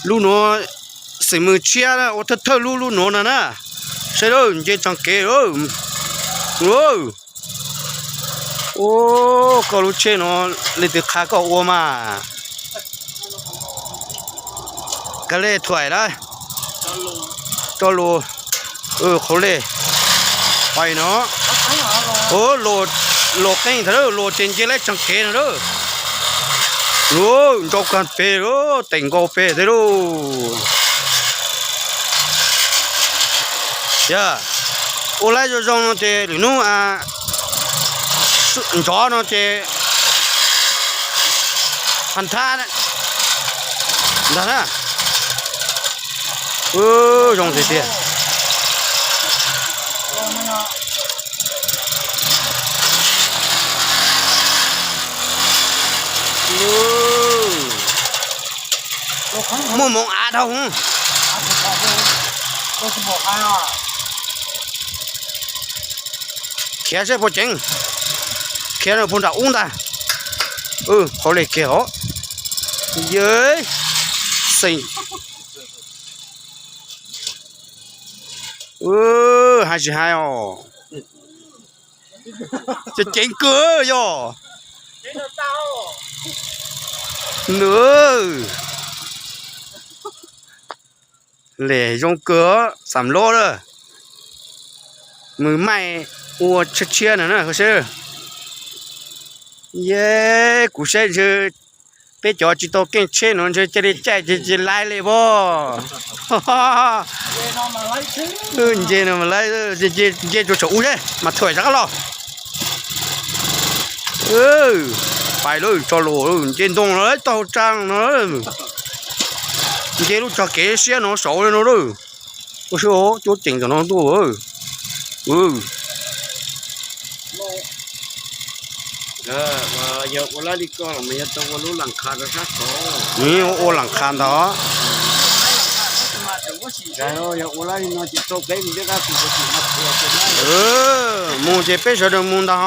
Lub nuav xeem Mws tshiab ua thawj thawj lub, lub nuav no na. Saib lawm, nce tsees kev lawm. Ua, koj lub tsheb no leej twg qha koj ua mas? Koj le thuam lawm, coj lug qhov le pais no. Los qeej thaum lawm, los ces nce laib tsees kev no lawm. Nrau kag peg, teem nkaus peg thiab lauj. Yog ua laib zoo zoo no ces lwm hnub ntsov no ces pha thab ntag na. Zoo tiag tiag. Muaj moov av dhau. Khiav saib puas ceev, khiav no puag nram ub ntag. Qhov le kiag os. Yawg xeem, hais tsis hais os. Ceev kawg yog. Nws, le zoo kawg, xam lob lawm. Mws maij ua tshiab tshiab no na, saib. Yej, kuv saib ntshe peb cov tsis tau keej tsheb no ntshe cia li caij ces tsis laib li pob. Nce no mas laib, nce rau saum ub seb mas thuam rov qab los. Pais lawm, tso los, nce ntoo lawm, tau hauv tsa no. Nce lub tsag kev siab no saud li no lawm. Ua siab, cuab ceev tom no ntuj. Yog ua lab li ko los mas yog tau ua lub las kha rau sab tod. Ua las kha ntag. Yog ua lab li no ces tau peb mus nyob qab tus tus no. Mus ces peb sawv daws mus ntag.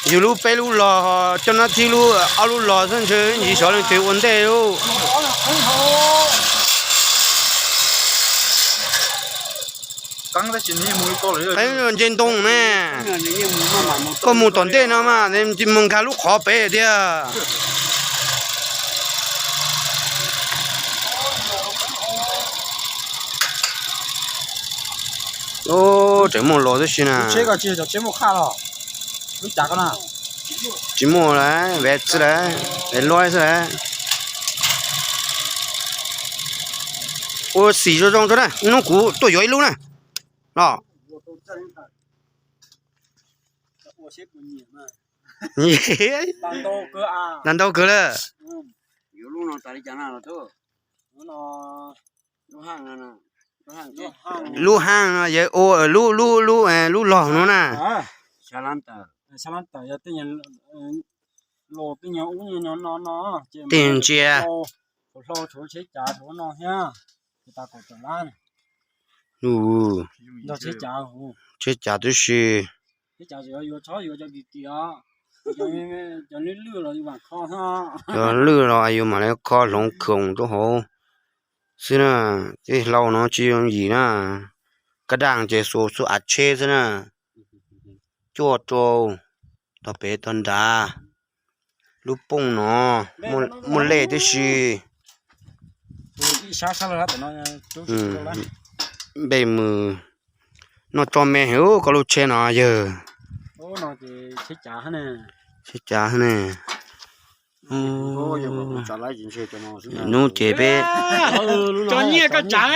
Yus lub peb lub log, coj nab thib lub ob lub log xwb ntshe ntsis xyov leej twg ua ntej lub. Qeeb nce ntoo ne. Koj mus tom ntej no mas mus nkag lub qhov pem tiag. Tseem muaj los tib si na. Tsis muaj lawm, vev txwj lawm, vev luab xwb lawm. Ua xim zoo zoo rau na, hnub kuv tuaj yuav ib lub na. Los. Ntau kawg lawm. Lub haaj no yog ua lub, lub, lub, lub log no na. Tej ntsia. Tsheb cav tib si. Cov lwj los yus mam li kho hloov khoom rau hauv xwb na. Tej hlau no tsis yooj yim na. Kaj daj ces xuas xuas av tsheb xwb na. Cuaj rau, tog pem tog nrad. Lub pooj no muaj lej tib si. Npej mus noj tso me heev koj lub tsheb no yawg. Tsheb cav ne. Hnub ces peb tso nyiaj koj tsav,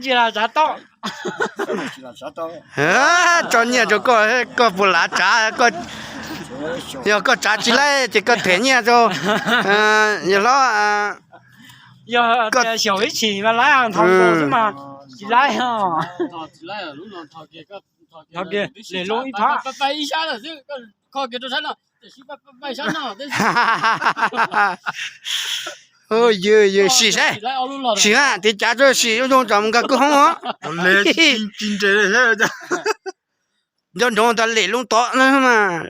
tsis tsav tau. Tso nyiaj rau koj, koj puas lav tsav, yog koj tsav tsis laib ces koj them nyiaj rau yawg hlob. Yog xyaum ib tshim mas laib, nthos nkaus xwb mas tsis laib. Nthos kiag, lem lub ib phab. Sim saib, sim a, tiv cav rau sim zoo zoo tsam mus nkag kwj hoob os. Nco ntsoov tas lem lub tod na mas.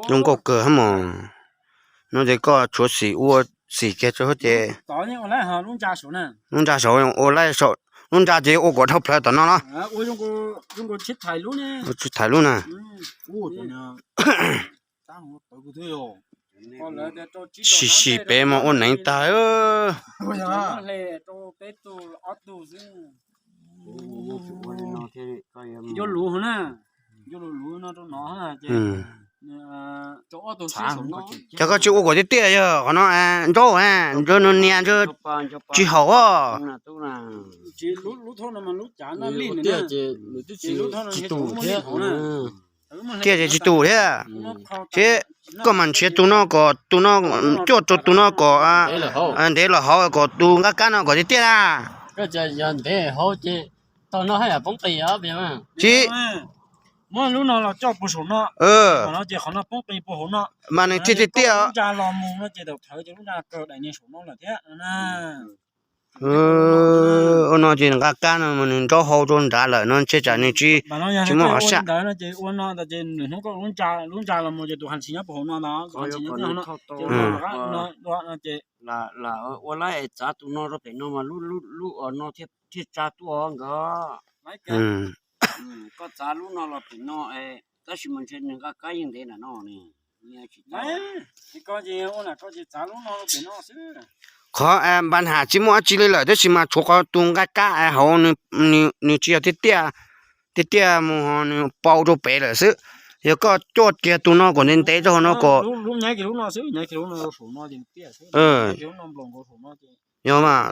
Zoo nkauj kawg hab mos. No ces koj tshuav xim ua xim kiag rau hauv ces lub ntsa saud ua laib, lub ntsa ces ua kom dhau plawv tom no los? Tsis thais lub na. Sim sim pem mas ua neev tag. Cov koj tsis ua kom tiaj tiaj yog qhov no, nraub, nws nias tsis haum os. Tiaj ces tsis tus thiab. Ces koj mam nrhiav tus no kom tus no, cuaj rau tus no kom ntev los hauv kom tus nqaj kab no kom tiaj tiaj na. Tsis, mas nws thiaj tiaj tiaj. Ua no ces nqaj kab no mas nws nraub hau rau nrad lawm no ntshe tsam nws tsis, tsis muaj qhov saj. Ua laib es txav tus no rau pem no mas lub thiaj tsa tuaj nkawd. Koj txav lub no los pem no, tab sis mas ntshe nws nqaj kab yeej ntev nram no ne. Qhov npa nham tsis muaj dab tsi li lawm tab sis mas tshuav qhov tus nqaj kab hauv nws tsis yog tiaj tiaj, tiaj tiaj mus nws pau rau pem lawm xwb. Yog koj cuaj kiag tus no kom ntev ntev rau hauv no kom, yog mas,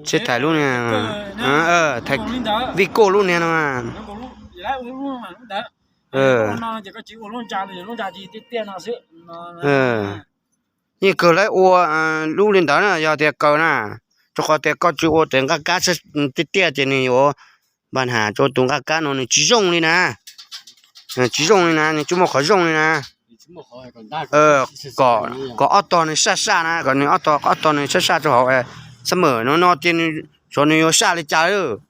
tsheb thais lub, vij kuj lub niag no. Yeej kawg lawv ua lub li ntawd na yog tias kaw na, rau qhov tias koj tsis ua tus nqaj kab tiaj tiaj ces nws yuav npa nham rau tus nqaj kab no nws tsis zoo li na. Tsis zoo li na, nws tsis muaj qhov zoo li na. Kom ob tog nws saj saj na, kom nws ob tog, ob tog nws saj saj rau hauv, xab mem no no tias nws, xyov nws yuav saj li cas lawm.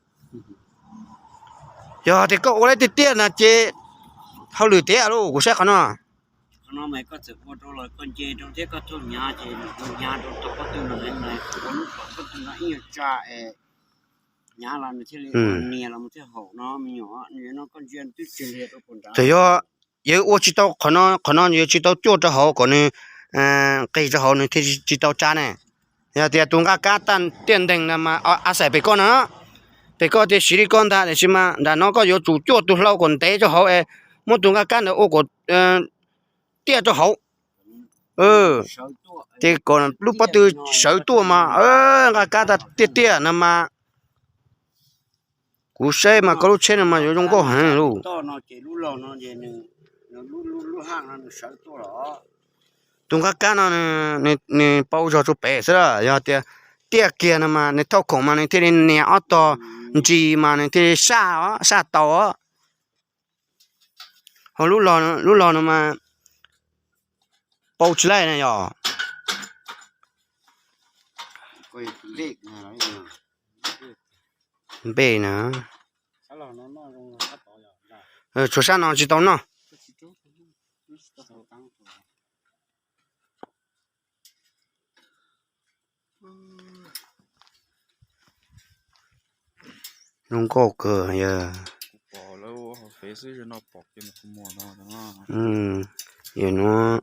Yog tias koj ua laib tiaj tiaj na ces hauj lwm tiav lauj, kuv saib qhov no. Txawm yog, yog ua tsis tau qhov no, qhov no yog tsis tau cuaj rau hauv kom nws nqis rau hauv nws thiaj tsis tau tsa ne. Yog tias tus nqaj kab tiaj nteeg no mas a xais pem koj no, pem koj tias siv li koj ntag tiam sis mas nram no koj yuav tsum cuaj tus hlau kom ntev rau hauv es muab tus nqaj kab ntawd ua kom tiaj rau hauv. Ces kom lub pob tw sawv tuaj mas nqaj kab tiaj tiaj no mas kuv saib mas koj lub tsheb no mas yuav zoo nkauj heev lauj. Tus nqaj kab no nws pau zog rau pem xwb, yog tias tiaj kiag no mas nws thauj khoom mas nws thiaj li nias ob tog ntsis mas nws thiaj li saj, saj tau os. Ho lub log no mas pau tsis laij na yog. Npe na, tshuav sab no tsis tau noj. Zoo nkauj kawg yog. Yog nuav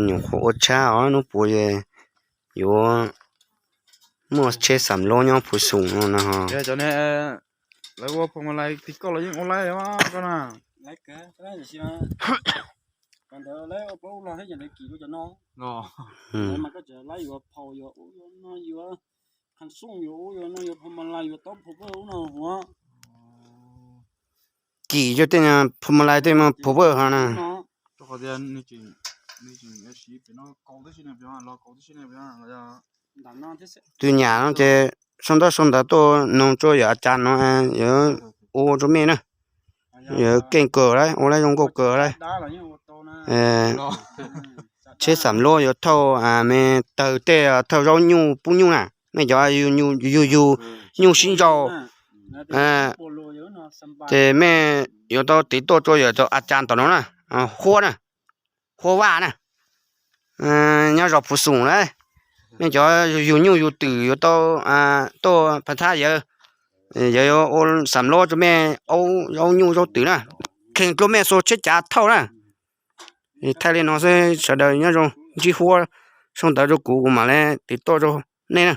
nyuam qhuav ua tshab os, hnub puav yuav muaj tsheb xam lub nyob Phu Xoom no na ho. Kim coj tej phu malai tej phu vwj ho na. Tus nyam no ces sau ntaub sau ntawv tuaj noog rua yawm a cas no yuav ua rua mej na. Yog keej kawg lawm, ua lawv zoo nkauj kawg lawm. Tsheb xam luab yuav thauj me tawg tej, thauj zaub nyuj pub nyuj na. Mej cov yug yug nyuj sib ntsau, ces mej yuav tau tiv tuaj rau yawm tau a cas tom no na, Huab na, Huab Vaj na, nyob zos Phuv Xoom na. Mej cov yug nyuj yug twm yuav tau tuaj pab thab yawg, yawg yuav ua xam luab rau mej zaub nyuj zaub twm na, kheev dua mej xuas tsheb cav thauj na. Thaij li no xwb, sawv daws nyob zoo, ntsib Huab sau ntawv rau kuv, kuv mam li tiv tuaj rau nej na.